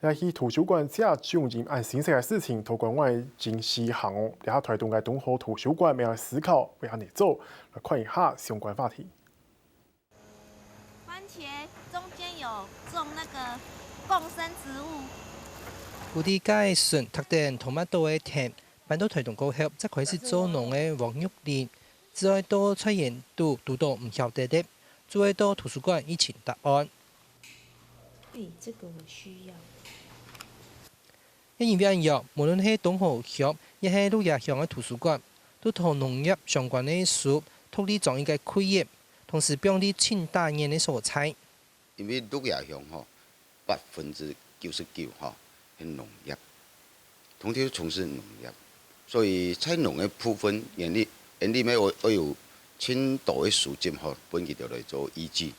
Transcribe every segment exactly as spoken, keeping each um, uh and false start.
這去圖書館借種菸恁新鮮个事情，透過外景時行哦，這下臺東个東河圖書館乜愛思考，會恁樣做，來看一下相關話題。番茄中間有種那個共生植物。古地个筍，特等tomato个甜，搬到臺東過後，才開始做農个黃玉玲，只愛到菜園肚堵到毋曉得个，就愛到圖書館去尋答案。對，這個我需要。也因為恁樣，無論係東河鄉，也係鹿野鄉个圖書館，都同農業相關个書，獨立裝一個櫃仔，同時放在盡打眼个所在。因為鹿野鄉吼，百分之九十九吼係農業，通常從事農業，所以在農个部分，園裡園裡面會會有盡多个書籍吼，分佢兜來做依據。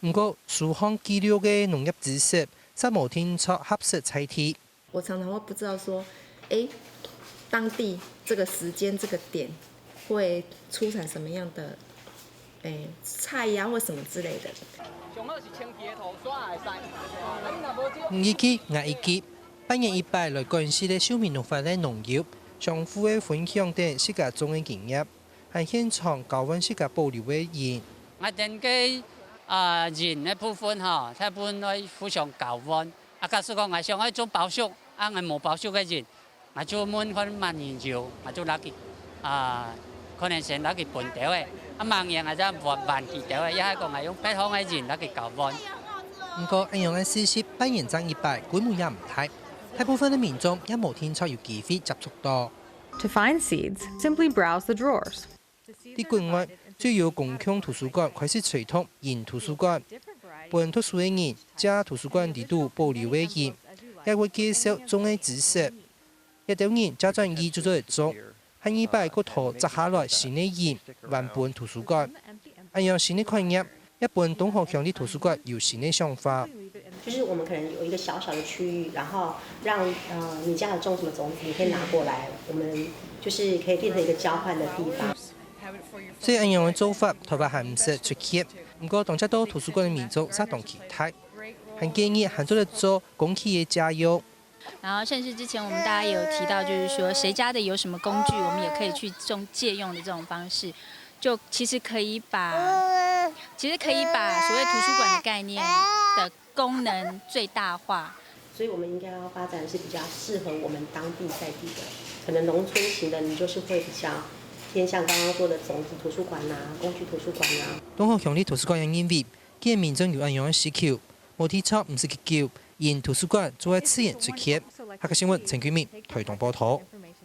毋過，書項記錄个農業知識，煞無定著合適載體。我常常會不知道說，哎，當地這個時間這個點會出產什麼樣的，哎，菜呀或什麼之類的。你一句，𠊎一句，半年一擺來觀賞个秀明農法个農友，相互个分享等自家種个經驗。 還現場交換自家保留个莧。 𠊎等个啊莧个部分吼，大部分愛互相交換。啊假使講𠊎想愛種包粟，啊𠊎無包粟个莧，𠊎就問看麼人有，𠊎就拿去啊，可能先拿去分兜仔，啊明年𠊎再還還佢兜仔，也係講𠊎用別項个莧拿去交換。毋過恁樣个事實，半年正一擺，規模也毋大，大部分个民眾也無定著有機會接觸到。 To find seeds, simply browse the drawers. 在國外，就由公共圖書館開始推動莧圖書館，分讀書个人借圖書館裡肚保留个莧，也會介紹種个知識。這兜人正轉移就做得種，下二擺過討摘下來新个莧，還分圖書館。恁樣新个概念，也分東河鄉立圖書館有新个想法。 就是我們可能有一個小小的區域，然後讓呃你家有種什麼種子，你可以拿過來，我們就是可以變成一個交換的地方。雖然恁樣个做法，頭擺還毋識出現，毋過當接到圖書館个民眾煞當期待，還建議還做得做公器个借用。然後甚至之前我們大家也有提到，就是說誰家的有什麼工具，我們也可以去用借用的這種方式，就其實可以把，其實可以把所謂圖書館的概念的 功能最大化。所以我們應該要發展是比較適合我們當地在地的，可能農村型的，你就是會比較偏向剛剛說的種子圖書館啊、工具圖書館啊。東河鄉立圖書館也認為，既然民眾有恁樣个需求，無提倡毋使去救，因圖書館做个自然出現。客家新聞陳君明，台東報導。